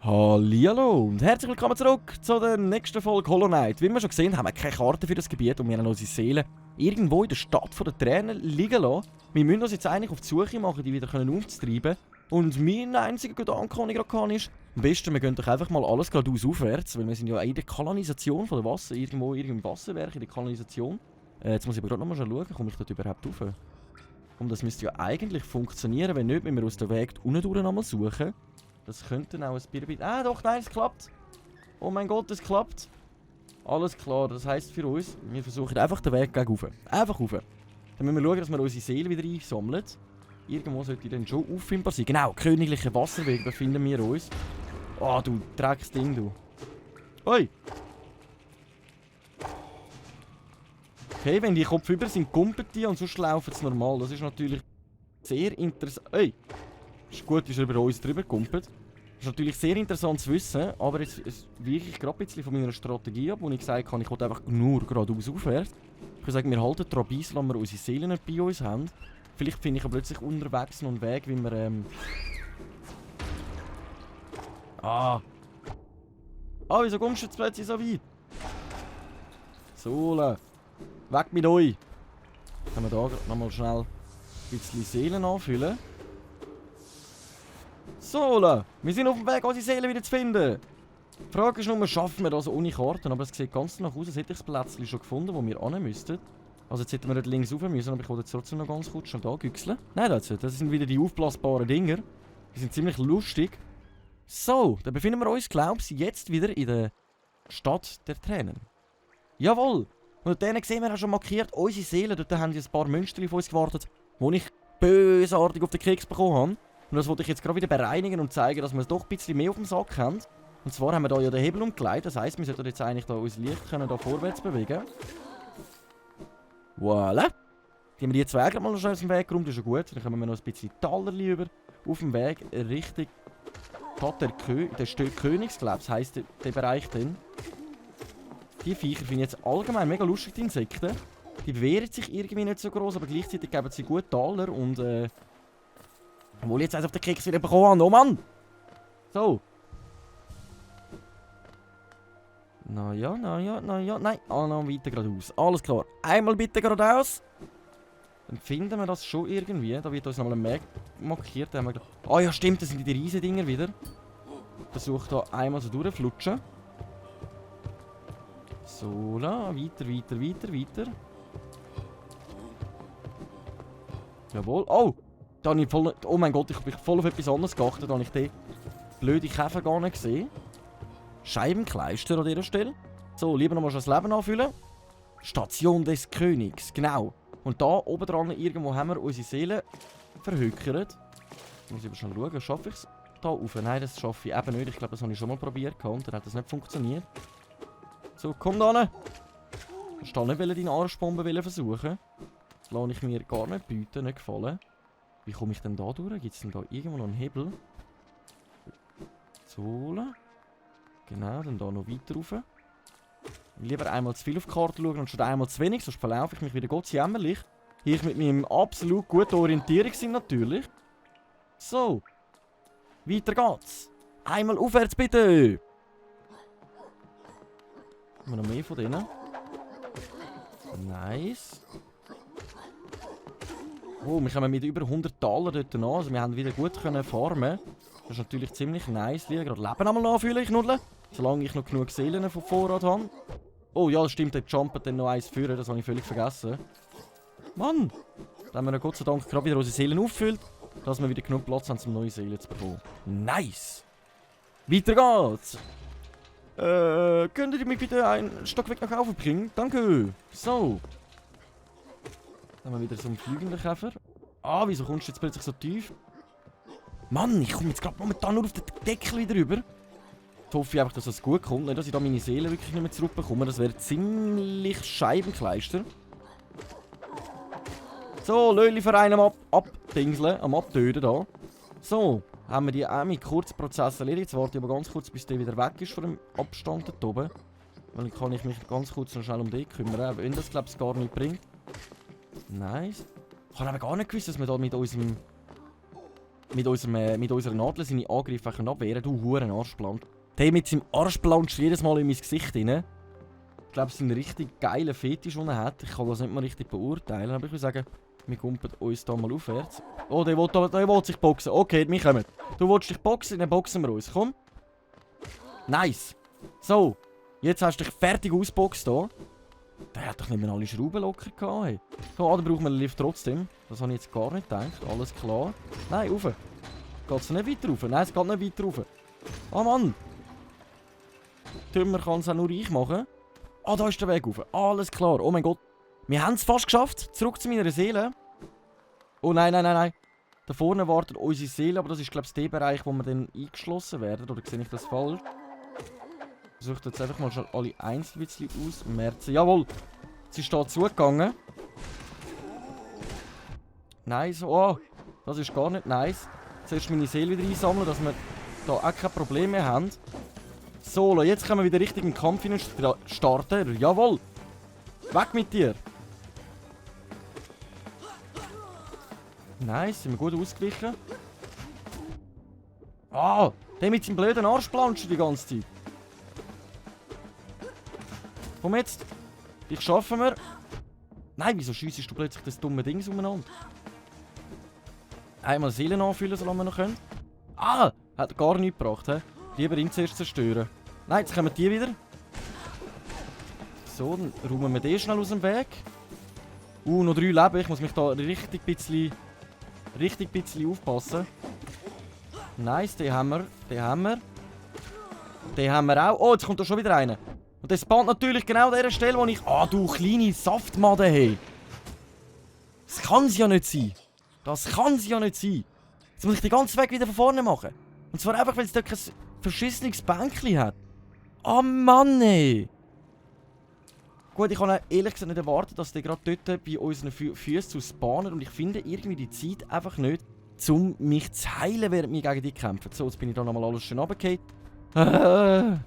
Hallihallo und herzlich willkommen zurück zu der nächsten Folge Hollow Knight. Wie wir schon gesehen haben, wir keine Karte für das Gebiet und wir haben unsere Seelen irgendwo in der Stadt der Tränen liegen lassen. Wir müssen uns jetzt eigentlich auf die Suche machen, die wieder aufzutreiben. Und mein einziger Gedanke, den ich gerade kann, ist, am besten, wir gehen doch einfach mal alles geradeaus aufwärts, weil wir sind ja in der Kanalisation von der Wasser, irgendwo im Wasserwerk in der Kanalisation. Jetzt muss ich aber gerade nochmal schauen, komme ich dort überhaupt rauf? Und das müsste ja eigentlich funktionieren, wenn nicht, müssen wir aus dem Weg unten durch nochmal suchen. Das könnte auch ein bisschen... Ah, doch, nein, es klappt. Oh mein Gott, es klappt. Alles klar, das heisst für uns, wir versuchen einfach den Weg gegen rauf. Einfach rauf. Dann müssen wir schauen, dass wir unsere Seele wieder einsammeln. Irgendwo sollte die dann schon auffindbar sein. Genau, königliche Wasserweg befinden wir uns. Oh, du Drecksding, du. Oi! Okay, wenn die Kopf über sind, kumpeln die und sonst laufen sie normal. Das ist natürlich sehr interessant. Ey! Ist gut, ist er über uns drüber gekumpelt. Das ist natürlich sehr interessant zu wissen, aber jetzt weiche ich gerade ein bisschen von meiner Strategie ab, wo ich gesagt habe, ich will einfach nur geradeaus aufwärts. Ich würde sagen, wir halten die Trabis, lassen wir unsere Seelen nicht bei uns haben. Vielleicht finde ich aber plötzlich unterwegs noch einen Weg, wie wir wieso kommst du jetzt plötzlich so weit? So, weg mit euch! Können wir da nochmal schnell ein bisschen Seelen anfüllen. So, wir sind auf dem Weg, unsere Seele wieder zu finden. Die Frage ist nur, schaffen wir das ohne Karten? Aber es sieht ganz danach aus, als hätte ich das Plätzchen schon gefunden, wo wir hin müssten. Also jetzt hätten wir nicht links rauf müssen, aber ich wollte jetzt trotzdem noch ganz kurz schon da güchseln. Nein, das sind wieder die aufblasbaren Dinger. Die sind ziemlich lustig. So, dann befinden wir uns, glaube ich, jetzt wieder in der Stadt der Tränen. Jawohl! Und dort sehen wir auch schon markiert, unsere Seelen, dort haben ein paar Münster auf uns gewartet, wo ich bösartig auf den Keks bekommen habe. Und das wollte ich jetzt gerade wieder bereinigen und zeigen, dass wir es doch ein bisschen mehr auf dem Sack haben. Und zwar haben wir hier ja den Hebel umgelegt, das heisst, wir sollten jetzt eigentlich da unser Licht können da vorwärts bewegen. Voilà! Die haben wir die zwei gerade mal noch aus dem Weg geräumt, das ist ja gut. Dann kommen wir noch ein bisschen Talerli über. Auf dem Weg Richtung Stadt der Stück Königs, glaube ich, heisst der Bereich dann. Die Viecher finde ich jetzt allgemein mega lustig, die Insekten. Die wehren sich irgendwie nicht so groß, aber gleichzeitig geben sie gut Taler und obwohl ich jetzt eins auf den Keks wieder bekommen habe. Oh Mann! So. Naja. Nein. Noch weiter geradeaus. Alles klar. Einmal bitte geradeaus. Dann finden wir das schon irgendwie. Da wird uns nochmal ein Weg markiert. Ah ja, stimmt. Das sind die Riesendinger wieder. Ich versuche da einmal so durchflutschen. So, weiter. Jawohl. Oh! Da habe ich voll, oh mein Gott, ich habe voll auf etwas anderes geachtet, da habe ich den blöden Käfer gar nicht gesehen. Scheibenkleister an dieser Stelle. So, lieber nochmal schon das Leben anfüllen. Station des Königs, genau. Und da oben dran irgendwo haben wir unsere Seele verhökert. Muss ich aber schon schauen, schaffe ich es da rauf? Nein, das schaffe ich eben nicht. Ich glaube, das habe ich schon mal probiert und dann hat das nicht funktioniert. So, komm da hin. Ich wollte nicht deine Arschbombe versuchen. Das lasse ich mir gar nicht bieten, nicht gefallen. Wie komme ich denn da durch? Gibt es denn da irgendwo noch einen Hebel? So. Genau, dann da noch weiter rauf. Lieber einmal zu viel auf die Karte schauen und schon einmal zu wenig, sonst verlaufe ich mich wieder gottsjämmerlich. Hier mit meinem absolut guten Orientierungssinn natürlich. So. Weiter geht's. Einmal aufwärts bitte. Haben wir noch mehr von denen? Nice. Oh, wir kommen mit über 100 Taler dort an. Also wir haben wieder gut farmen. Das ist natürlich ziemlich nice. Gerade Leben einmal nachfüllen, ich nuddle. Solange ich noch genug Seelen von Vorrat habe. Oh ja, das stimmt, der jumpt dann noch eins führen. Das habe ich völlig vergessen. Mann! Da haben wir Gott sei Dank gerade wieder unsere Seelen auffüllt, dass wir wieder genug Platz haben, um neue Seelen zu bekommen. Nice! Weiter geht's! Könnt ihr mich bitte einen Stockwerk nach oben bringen? Danke! So. Dann haben wir wieder so einen fliegenden Käfer. Ah, wieso kommst du jetzt plötzlich so tief? Mann, ich komme jetzt gerade momentan nur auf den Deckel wieder rüber. Ich hoffe einfach, dass es gut kommt. Nicht, dass ich da meine Seele wirklich nicht mehr zurückbekomme. Das wäre ziemlich Scheibenkleister. So, Löli-Verein am Abdingseln, am Abtöten da. So, haben wir die auch mit Kurzprozess erledigt. Jetzt warte ich aber ganz kurz, bis der wieder weg ist von dem Abstand dort oben. Weil dann kann ich mich ganz kurz noch schnell um die kümmern, wenn das, glaube ich, gar nicht bringt. Nice. Ich habe aber gar nicht gewusst, dass wir da mit unserer Nadel seine Angriffe abwehren können. Du Huren Arschplan. Der mit seinem Arschplansch jedes Mal in mein Gesicht rein. Ich glaube, es ist ein richtig geiler Fetisch, den er hat. Ich kann das nicht mal richtig beurteilen, aber ich würde sagen, wir kumpen uns da mal aufwärts. Oh, der will sich boxen. Okay, wir kommen. Du willst dich boxen, dann boxen wir uns. Komm. Nice. So, jetzt hast du dich fertig ausgeboxt hier. Der hat doch nicht mehr alle Schrauben locker gehabt. Hey. So, dann brauchen wir den Lift trotzdem. Das habe ich jetzt gar nicht gedacht. Alles klar. Nein, rauf. Geht es nicht weiter rauf? Nein, es geht nicht weiter rauf. Oh Mann. Tümmer kann es auch nur ich machen. Ah, da ist der Weg rauf. Alles klar. Oh mein Gott. Wir haben es fast geschafft. Zurück zu meiner Seele. Oh nein, nein, nein, nein. Da vorne wartet unsere Seele, aber das ist, glaube ich, der Bereich, wo wir dann eingeschlossen werden. Oder sehe ich das falsch? Ich versuche jetzt einfach mal schon alle einzeln ein bisschen ausmerzen. Jawohl! Sie ist da zugegangen. Nice. Oh, das ist gar nicht nice. Zuerst meine Seele wieder einsammeln, dass wir da auch keine Probleme mehr haben. So, jetzt können wir wieder richtig in den Kampf starten. Jawohl! Weg mit dir! Nice, sind wir gut ausgewichen. Ah, der mit seinem blöden Arschplanschen die ganze Zeit. Komm jetzt. Dich schaffen wir. Nein, wieso schiessest du plötzlich das dumme Ding umeinander? Einmal Seelen anfüllen, solange wir noch können. Ah, hat gar nichts gebracht, he? Lieber ihn zuerst zerstören. Nein, jetzt kommen die wieder. So, dann räumen wir den schnell aus dem Weg. Noch 3 Leben. Ich muss mich da richtig bisschen aufpassen. Nice, den haben wir. Den haben wir. Den haben wir auch. Oh, jetzt kommt da schon wieder einer. Und der spawnt natürlich genau an der Stelle, wo ich... Ah, du kleine Saftmade, hey. Das kann es ja nicht sein. Das kann es ja nicht sein. Jetzt muss ich den ganzen Weg wieder von vorne machen. Und zwar einfach, weil es dort kein verschissenes Bänkchen hat. Oh Mann, ey. Gut, ich kann ehrlich gesagt nicht erwarten, dass der gerade dort bei unseren Füßen zu spawnen. Und ich finde irgendwie die Zeit einfach nicht, um mich zu heilen, während wir gegen die kämpfen. So, jetzt bin ich da nochmal alles schön runtergefallen.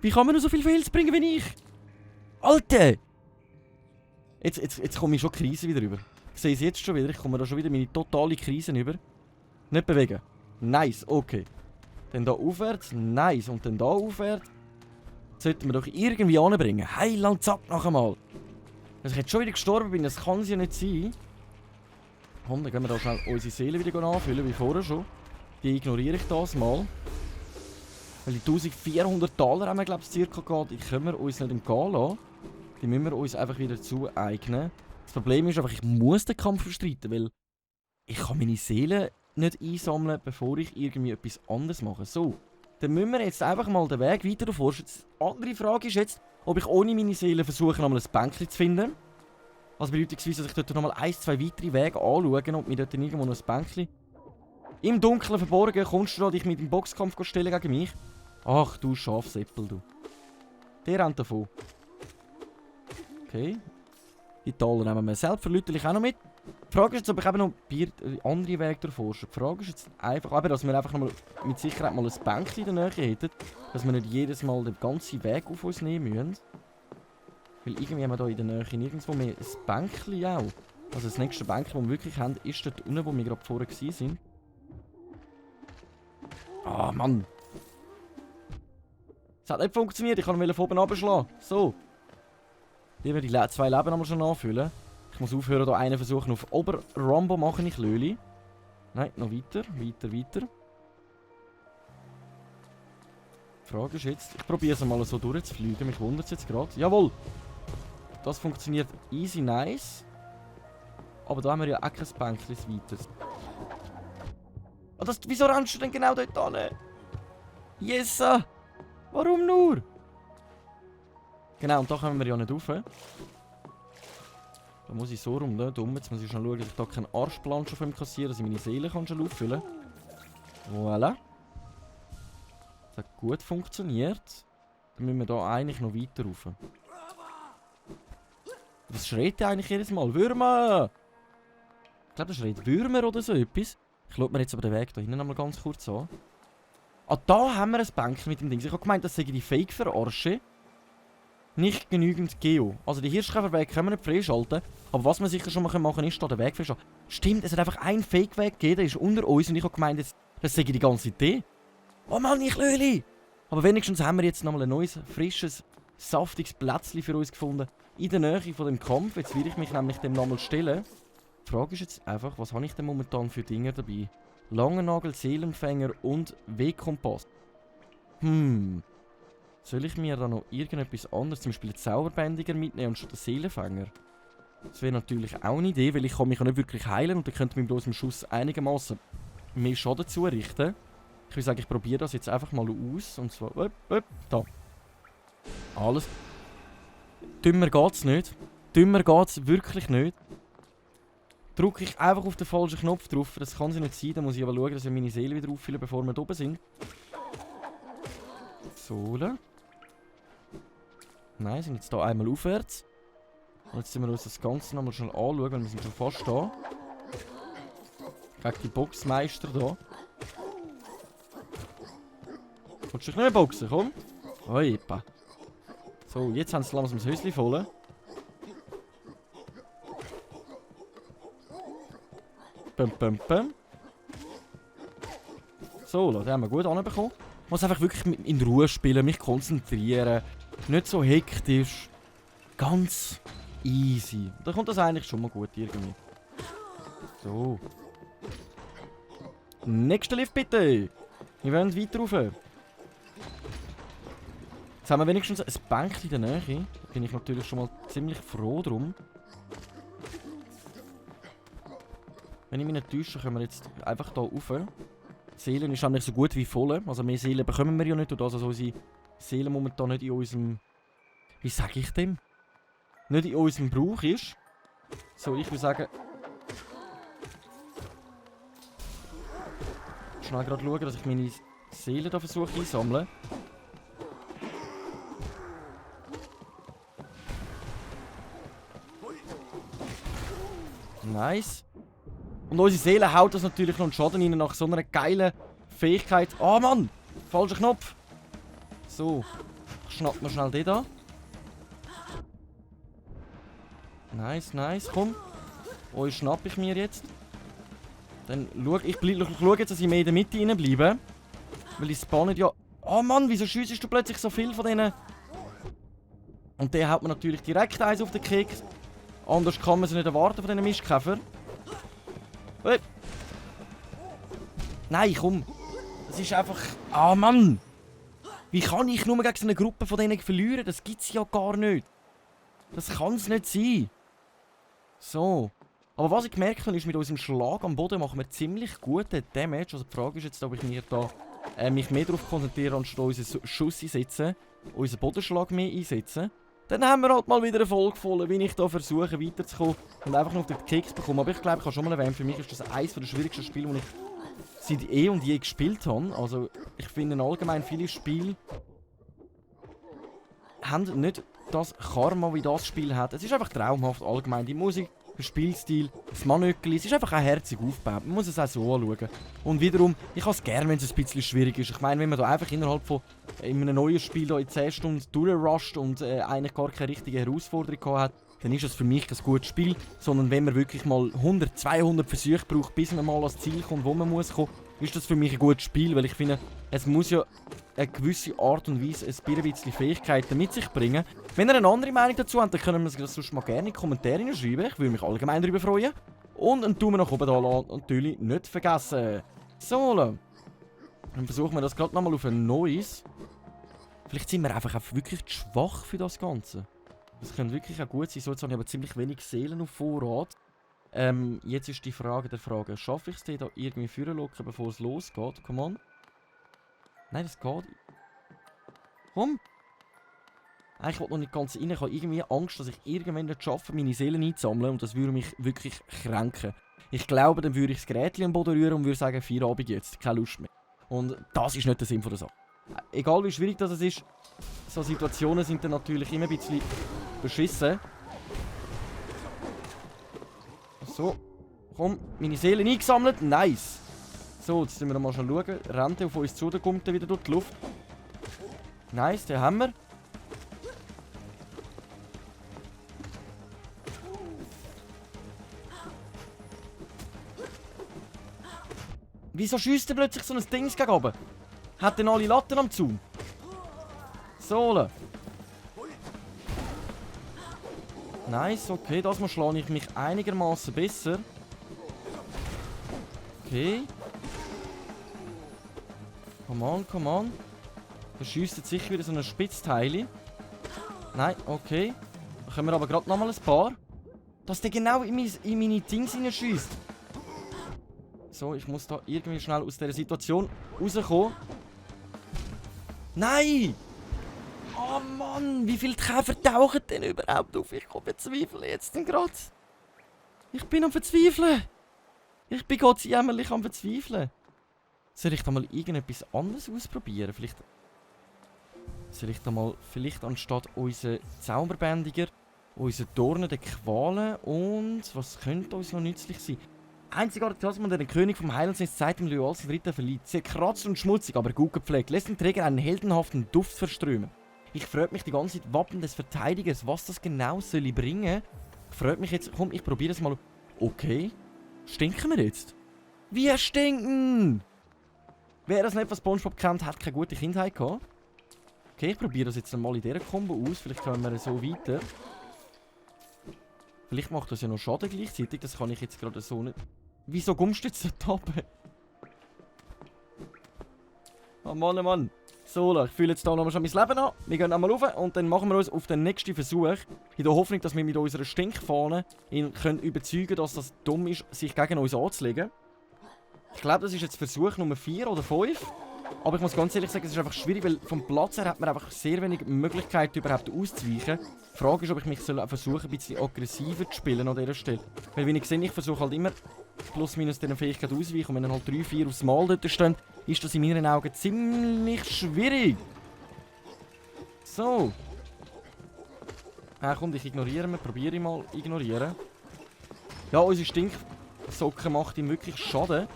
Wie kann man nur so viel Fails bringen wie ich? Alter! Jetzt komme ich schon Krise wieder rüber. Ich sehe es jetzt schon wieder. Ich komme da schon wieder meine totale Krise rüber. Nicht bewegen. Nice, okay. Dann da aufwärts. Nice. Und dann da aufwärts. Sollten wir doch irgendwie anbringen. Heiland, zack, noch einmal. Dass ich jetzt schon wieder gestorben bin, das kann es ja nicht sein. Komm, dann gehen wir da schnell unsere Seele wieder anfüllen, wie vorher schon. Die ignoriere ich das mal. Weil die 1400 $ haben wir, glaube ich, circa gehabt. Die können wir uns nicht entgehen lassen. Die müssen wir uns einfach wieder zueignen. Das Problem ist einfach, ich muss den Kampf bestreiten, weil ich kann meine Seele nicht einsammeln, bevor ich irgendwie etwas anderes mache. So, dann müssen wir jetzt einfach mal den Weg weiter erforschen. Die andere Frage ist jetzt, ob ich ohne meine Seele versuche, nochmal ein Bänkchen zu finden. Also bedeutungsweise, dass ich dort nochmal 1, 2 weitere Wege anschaue und mir dort irgendwo noch ein Bänkchen... Im Dunkeln verborgen, kommst du da dich mit dem Boxkampf stellen gegen mich? Ach du Schafsäppel, du. Der rennt davon. Okay. Die Taler nehmen wir selbstverlüterlich auch noch mit. Die Frage ist jetzt, ob ich eben noch andere Wege erforsche. Die Frage ist jetzt einfach, dass wir einfach noch mal mit Sicherheit mal ein Bänkchen in der Nähe hätten. Dass wir nicht jedes Mal den ganzen Weg auf uns nehmen müssen. Weil irgendwie haben wir da in der Nähe nirgendwo mehr ein Bänkchen auch. Also das nächste Bänkchen, das wir wirklich haben, ist dort unten, wo wir gerade vorher waren. Ah, Mann. Es hat nicht funktioniert, ich kann ihn von oben abschlagen. So. Die 2 Leben haben wir schon anfüllen. Ich muss aufhören, hier einen versuchen auf Ober-Rambo machen, ich Löli. Nein, noch weiter, weiter, weiter. Die Frage ist jetzt, ich probiere es mal so durchzufliegen, mich wundert es jetzt gerade. Jawohl! Das funktioniert easy nice. Aber da haben wir ja auch kein Bänkchen weiter. Oh, wieso rennst du denn genau dort hin? Yes! Warum nur? Genau, und da kommen wir ja nicht rauf. Da muss ich so rum, Jetzt muss ich schon schauen, dass ich da keinen Arschplan schon von ihm kassiere, dass ich meine Seele kann schon auffüllen kann. Voilà. Das hat gut funktioniert. Dann müssen wir da eigentlich noch weiter rauf. Was schreit der eigentlich jedes Mal? Würmer! Ich glaube, der schreit Würmer oder so etwas. Ich schaue mir jetzt aber den Weg da hinten noch mal ganz kurz an. Ah, da haben wir ein Bänkchen mit dem Ding. Ich habe gemeint, das sei die Fake-Verarsche. Nicht genügend Geo. Also die Hirschkäferweg können wir nicht freischalten. Aber was wir sicher schon mal machen können, ist da den Weg freischalten. Stimmt, es hat einfach einen Fake-Weg gegeben, der ist unter uns und ich habe gemeint, das sei die ganze Idee. Oh Mann, ich Löli! Aber wenigstens haben wir jetzt nochmal ein neues, frisches, saftiges Plätzchen für uns gefunden. In der Nähe von dem Kampf. Jetzt will ich mich nämlich dem nochmal stellen. Die Frage ist jetzt einfach, was habe ich denn momentan für Dinge dabei? Langennagel, Seelenfänger und Wegkompass. Soll ich mir da noch irgendetwas anderes, zum Beispiel einen Zauberbändiger mitnehmen und schon den Seelenfänger? Das wäre natürlich auch eine Idee, weil ich kann mich ja nicht wirklich heilen und dann könnte mir bloß im Schuss einigermaßen mehr Schaden zurichten. Ich würde sagen, ich probiere das jetzt einfach mal aus. Und zwar, da. Alles. Dümmer geht's nicht. Dümmer geht's wirklich nicht. Drücke ich einfach auf den falschen Knopf drauf. Das kann sie nicht sein. Da muss ich aber schauen, dass ich meine Seele wieder auffülle, bevor wir da oben sind. Sohle. Nein, sind jetzt hier einmal aufwärts. Und jetzt müssen wir uns das Ganze nochmal schnell anschauen, weil wir sind schon fast da. Gegen die Boxmeister hier. Willst du dich nicht mehr boxen? Komm. Oipa. So, jetzt haben sie langsam das Häuschen voll. Bum. So, den haben wir gut anbekommen. Ich muss einfach wirklich in Ruhe spielen, mich konzentrieren. Nicht so hektisch. Ganz easy. Da kommt das eigentlich schon mal gut irgendwie. So. Nächster Lift bitte. Wir wollen weiter rauf. Jetzt haben wir wenigstens ein Bänkchen in der Nähe. Da bin ich natürlich schon mal ziemlich froh drum. Wenn ich mich nicht täusche, können wir jetzt einfach hier rauf. Die Seelen ist eigentlich so gut wie voll. Also mehr Seelen bekommen wir ja nicht. Und das also unsere Seelen momentan nicht in unserem... Wie sage ich dem? Nicht in unserem Brauch ist. So, ich würde sagen... Schnell gerade schauen, dass ich meine Seelen da versuche einsammeln. Nice. Und unsere Seele haut das natürlich noch einen Schaden rein nach so einer geilen Fähigkeit. Oh Mann! Falscher Knopf. So. Schnapp mal schnell den da. Nice. Komm. Euch schnapp ich mir jetzt. Dann schau ich jetzt, dass ich mehr in der Mitte reinbleibe. Weil ich spawnen ja... Oh Mann, wieso schiessest du plötzlich so viel von denen? Und der haut mir natürlich direkt eins auf den Keks. Anders kann man es nicht erwarten von diesen Mistkäfer. Hey. Nein, komm. Das ist einfach... Ah, Mann! Wie kann ich nur gegen so eine Gruppe von denen verlieren? Das gibt's ja gar nicht. Das kann es nicht sein. So. Aber was ich gemerkt habe, ist, mit unserem Schlag am Boden machen wir ziemlich guten Damage. Also die Frage ist jetzt, ob ich mich mehr darauf konzentriere, anstatt unseren Schuss einsetzen, unseren Bodenschlag mehr einsetzen. Dann haben wir halt mal wieder eine Folge voll, wie ich da versuche weiterzukommen und einfach noch auf den Keks bekommen. Aber ich glaube, ich habe schon mal erwähnt, für mich ist das eines der schwierigsten Spiele, die ich seit eh und je gespielt habe. Also ich finde allgemein viele Spiele haben nicht das Karma, wie das Spiel hat. Es ist einfach traumhaft allgemein. Die Musik, der Spielstil, das Manöckli, es ist einfach ein herzig aufgebaut. Man muss es auch so anschauen. Und wiederum, ich habe es gerne, wenn es ein bisschen schwierig ist. Ich meine, wenn man da einfach innerhalb von in einem neuen Spiel da in 10 Stunden durchrusht und eigentlich gar keine richtige Herausforderung hat, dann ist es für mich kein gutes Spiel. Sondern wenn man wirklich mal 100, 200 Versuche braucht, bis man mal ans Ziel kommt, wo man muss kommen, ist das für mich ein gutes Spiel. Weil ich finde, es muss ja eine gewisse Art und Weise ein bisschen Fähigkeiten mit sich bringen. Wenn ihr eine andere Meinung dazu habt, dann können wir das sonst mal gerne in die Kommentare schreiben. Ich würde mich allgemein darüber freuen. Und einen Daumen nach oben da lassen, natürlich nicht vergessen. So, dann versuchen wir das gerade nochmal auf ein neues. Vielleicht sind wir einfach auch wirklich zu schwach für das Ganze. Das könnte wirklich auch gut sein. So, jetzt habe ich aber ziemlich wenig Seelen auf Vorrat. Jetzt ist die Frage der Frage, schaffe ich es dir da irgendwie vorzulocken, bevor es losgeht? Come on. Nein, das geht. Komm! Ich will noch nicht ganz rein. Ich habe irgendwie Angst, dass ich irgendwann nicht schaffe, meine Seelen einzusammeln. Und das würde mich wirklich kränken. Ich glaube, dann würde ich das Gerät am Boden rühren und würde sagen, Feierabend jetzt. Keine Lust mehr. Und das ist nicht der Sinn von der Sache. Egal wie schwierig das ist, so Situationen sind dann natürlich immer ein bisschen beschissen. So. Komm, meine Seelen eingesammelt. Nice. So, jetzt müssen wir mal schon schauen. Rennt er auf uns zu, dann kommt er wieder durch die Luft. Nice, den haben wir. Wieso schiesst der plötzlich so ein Ding gegen oben? Hat denn alle Latten am Zaun? Sohle. Nice, okay, das mal schlage ich mich einigermaßen besser. Okay. Come on, come on. Da schiesst jetzt sicher wieder so ein Spitzteil. Nein, okay. Da können wir aber gerade nochmal ein paar. Dass der genau in meine Dings hineinschiesst. So, ich muss da irgendwie schnell aus dieser Situation rauskommen. Nein! Oh Mann, wie viele Käfer tauchen denn überhaupt auf? Ich verzweifle jetzt gerade. Ich bin am Verzweifeln. Ich bin Gott jämmerlich am Verzweifeln. Soll ich da mal irgendetwas anderes ausprobieren? Soll ich da mal, vielleicht anstatt unseren Zauberbändiger, unseren Dornen der Qualen und was könnte uns noch nützlich sein? Einzigartig, dass man den König vom Heilandsnest seit dem loyalsten Ritter verliert. Sehr kratzt und schmutzig, aber gut gepflegt. Lässt den Träger einen heldenhaften Duft verströmen. Ich frage mich die ganze Zeit, Wappen des Verteidigers, was das genau soll bringen. Ich frage mich jetzt, komm, ich probiere es mal. Okay. Stinken wir jetzt? Wir stinken! Wer das nicht von SpongeBob kennt, hat keine gute Kindheit gehabt. Okay, ich probiere das jetzt mal in dieser Kombo aus. Vielleicht können wir so weiter. Vielleicht macht das ja noch Schaden gleichzeitig. Das kann ich jetzt gerade so nicht... Wieso kommst du jetzt da oben? Oh Mann, oh Mann. So, ich fühle jetzt hier nochmal schon mein Leben an. Wir gehen einmal rauf und dann machen wir uns auf den nächsten Versuch. In der Hoffnung, dass wir mit unserer Stinkfahne ihn können überzeugen, dass das dumm ist, sich gegen uns anzulegen. Ich glaube, das ist jetzt Versuch Nummer 4 oder 5. Aber ich muss ganz ehrlich sagen, es ist einfach schwierig, weil vom Platz her hat man einfach sehr wenig Möglichkeiten, überhaupt auszuweichen. Die Frage ist, ob ich mich versuchen ein bisschen aggressiver zu spielen an dieser Stelle. Weil, wie ich sehe, ich versuche halt immer plus minus diese Fähigkeit auszuweichen. Und wenn dann halt 3, 4 aufs Mal dort stehen, ist das in meinen Augen ziemlich schwierig. So. Komm, ich ignoriere ihn. Probiere ich mal ignorieren. Ja, unsere Stinksocke macht ihm wirklich Schaden.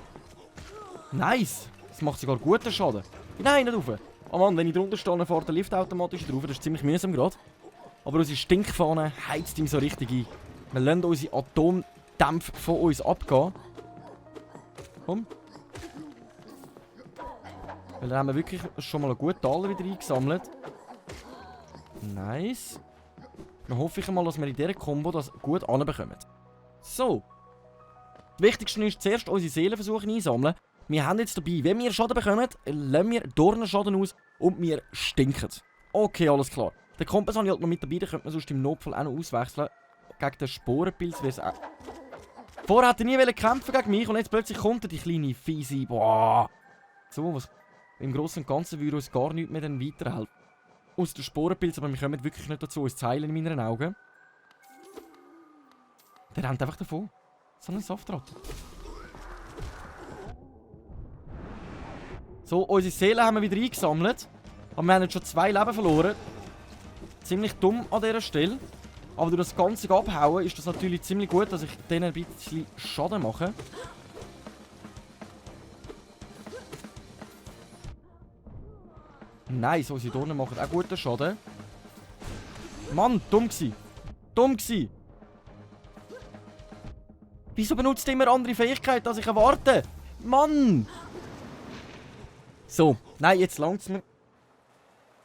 Nice. Das macht sogar guten Schaden. Nein, nicht rauf. Oh Mann, wenn ich drunter stehe, dann fährt der Lift automatisch drauf. Das ist ziemlich mühsam gerade. Aber unsere Stinkfahne heizt ihm so richtig ein. Wir lassen unsere Atomdämpfe von uns abgehen. Komm. Weil dann haben wir wirklich schon mal einen guten Taler wieder eingesammelt. Nice. Dann hoffe ich mal, dass wir in dieser Kombo das gut anbekommen. So. Das Wichtigste ist zuerst unsere Seelenversuche einsammeln. Wir haben jetzt dabei, wenn wir Schaden bekommen, lassen wir Dornenschaden aus und wir stinken. Okay, alles klar. Den Kompass habe ich halt noch mit dabei, den könnte man sonst im Notfall auch noch auswechseln. Gegen den Sporenpilz wäre es auch... Vorher hat er nie kämpfen gegen mich und jetzt plötzlich kommt er, die kleine Fiese. Boah. So, was... Im Großen und Ganzen würde uns gar nichts mehr dann weiterhelfen. Aus den Sporenpilz, aber wir kommen wirklich nicht dazu, uns zu heilen in meinen Augen. Der rennt einfach davon. So ein Saftratte. So, unsere Seelen haben wir wieder eingesammelt. Aber wir haben jetzt schon 2 Leben verloren. Ziemlich dumm an dieser Stelle. Aber durch das ganze Abhauen ist das natürlich ziemlich gut, dass ich denen ein bisschen Schaden mache. Nice, unsere Dornen machen auch guten Schaden. Mann, dumm gsi. Dumm gsi. Wieso benutzt ihr immer andere Fähigkeiten, als ich erwarte? Mann! So, nein, jetzt langt's mir.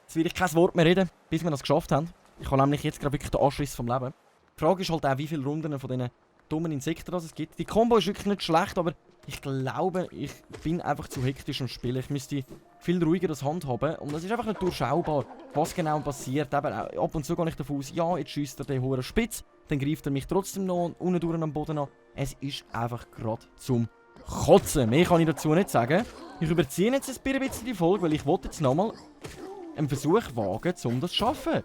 Jetzt will ich kein Wort mehr reden, bis wir das geschafft haben. Ich habe nämlich jetzt gerade wirklich den Anschluss vom Leben. Die Frage ist halt auch, wie viele Runden von diesen dummen Insekten das es gibt. Die Combo ist wirklich nicht schlecht, aber ich glaube, ich bin einfach zu hektisch am Spielen. Ich müsste viel ruhiger das handhaben. Und es ist einfach nicht durchschaubar, was genau passiert. Eben, ab und zu gehe ich davon aus, ja, jetzt schiesst er den hohen Spitz. Dann greift er mich trotzdem noch unten durch am Boden an. Es ist einfach gerade zum Kotzen. Mehr kann ich dazu nicht sagen. Ich überziehe jetzt ein bisschen die Folge, weil ich wollte jetzt nochmal einen Versuch wagen, um das zu schaffen.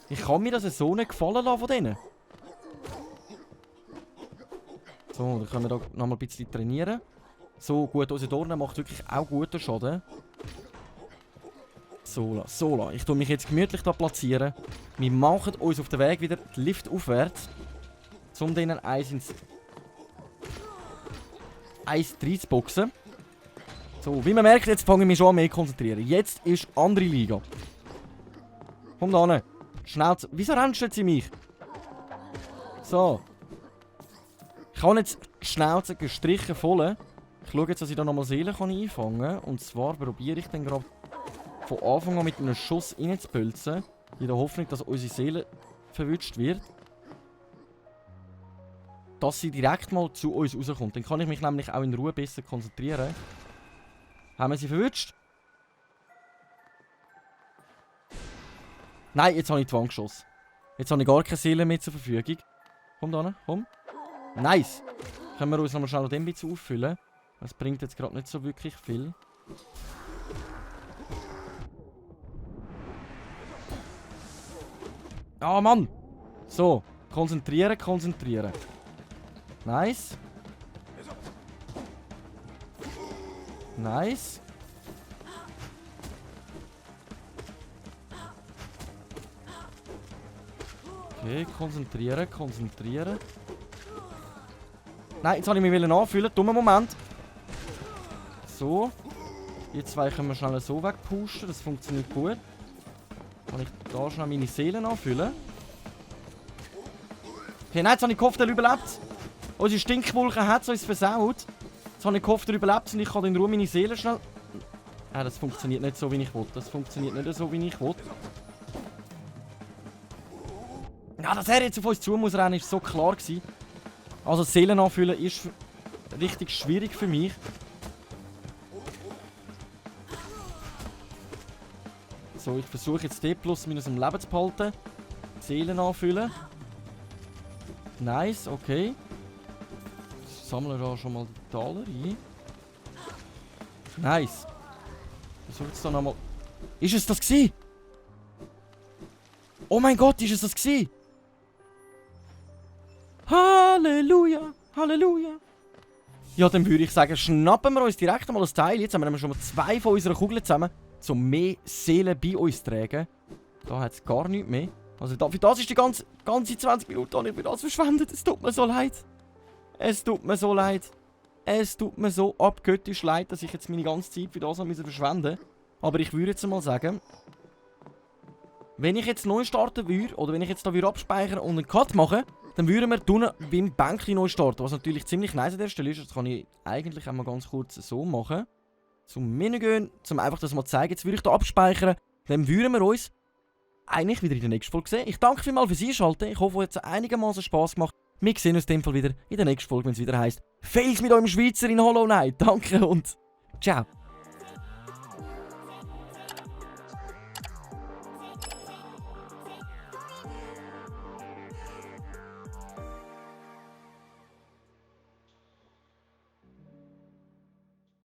Ich kann mir das so nicht gefallen lassen von denen. So, dann können wir da nochmal ein bisschen trainieren. So, gut, unsere Dornen macht wirklich auch guten Schaden. So, ich tue mich jetzt gemütlich da platzieren. Wir machen uns auf den Weg wieder den Lift aufwärts. Um denen eins reinzuboxen. So, wie man merkt, jetzt fange ich mich schon an mehr zu konzentrieren. Jetzt ist andere Liga. Komm da hin. Schnauze. Wieso rennst du jetzt in mich? So. Ich habe jetzt die Schnauze gestrichen voll. Ich schaue jetzt, dass ich da nochmal Seelen einfangen kann. Und zwar probiere ich dann gerade von Anfang an mit einem Schuss reinzupölzen. In der Hoffnung, dass unsere Seele verwünscht wird. Dass sie direkt mal zu uns rauskommt. Dann kann ich mich nämlich auch in Ruhe besser konzentrieren. Haben wir sie verwünscht? Nein, jetzt habe ich Zwang geschossen. Jetzt habe ich gar keine Seele mehr zur Verfügung. Komm da, komm. Nice. Können wir uns nochmal schnell noch ein bisschen auffüllen. Das bringt jetzt gerade nicht so wirklich viel. Ah, Mann! So, konzentrieren, konzentrieren. Nice. Nice. Okay, konzentrieren, konzentrieren. Nein, jetzt wollte ich mich anfühlen. Dummer Moment. So. Die zwei können wir schnell so wegpushen. Das funktioniert gut. Kann ich da schnell meine Seelen anfüllen? Okay, nein, jetzt habe ich gehofft, er überlebt. Unsere Stinkwolke hat es uns versaut. Jetzt habe ich gehofft, er überlebt und ich kann in Ruhe meine Seelen schnell... das funktioniert nicht so, wie ich will. Das funktioniert nicht so, wie ich will. Ja, dass er jetzt auf uns zu muss rennen, ist so klar gewesen. Also Seelen anfüllen ist richtig schwierig für mich. So, ich versuche jetzt D plus minus im Leben zu behalten. Seelen anfüllen. Nice, okay. Sammeln wir da schon mal die Taler ein. Nice. Versuche jetzt da nochmal... Ist es das gewesen? Oh mein Gott, ist es das gewesen? Halleluja, Halleluja. Ja, dann würde ich sagen, schnappen wir uns direkt mal das Teil. Jetzt haben wir schon mal 2 von unseren Kugeln zusammen, um mehr Seelen bei uns zu tragen. Da hat es gar nichts mehr. Also für das ist die ganze 20 Minuten nicht für das verschwendet. Es tut mir so leid. Es tut mir so leid. Es tut mir so abgöttisch leid, dass ich jetzt meine ganze Zeit für das verschwenden musste. Aber ich würde jetzt mal sagen, wenn ich jetzt neu starten würde, oder wenn ich jetzt da abspeichern und einen Cut machen, dann würden wir tun, wie im Bänkchen neu starten. Was natürlich ziemlich nice an der Stelle ist. Das kann ich eigentlich einmal ganz kurz so machen. Zum Menü gehen, um einfach das mal zu zeigen. Jetzt würde ich da abspeichern. Dann würden wir uns eigentlich wieder in der nächsten Folge sehen. Ich danke vielmals fürs Einschalten. Ich hoffe, es hat einigermaßen Spass gemacht. Wir sehen uns in dem Fall wieder in der nächsten Folge, wenn es wieder heisst Fails mit eurem Schweizer in Hollow Knight. Danke und ciao.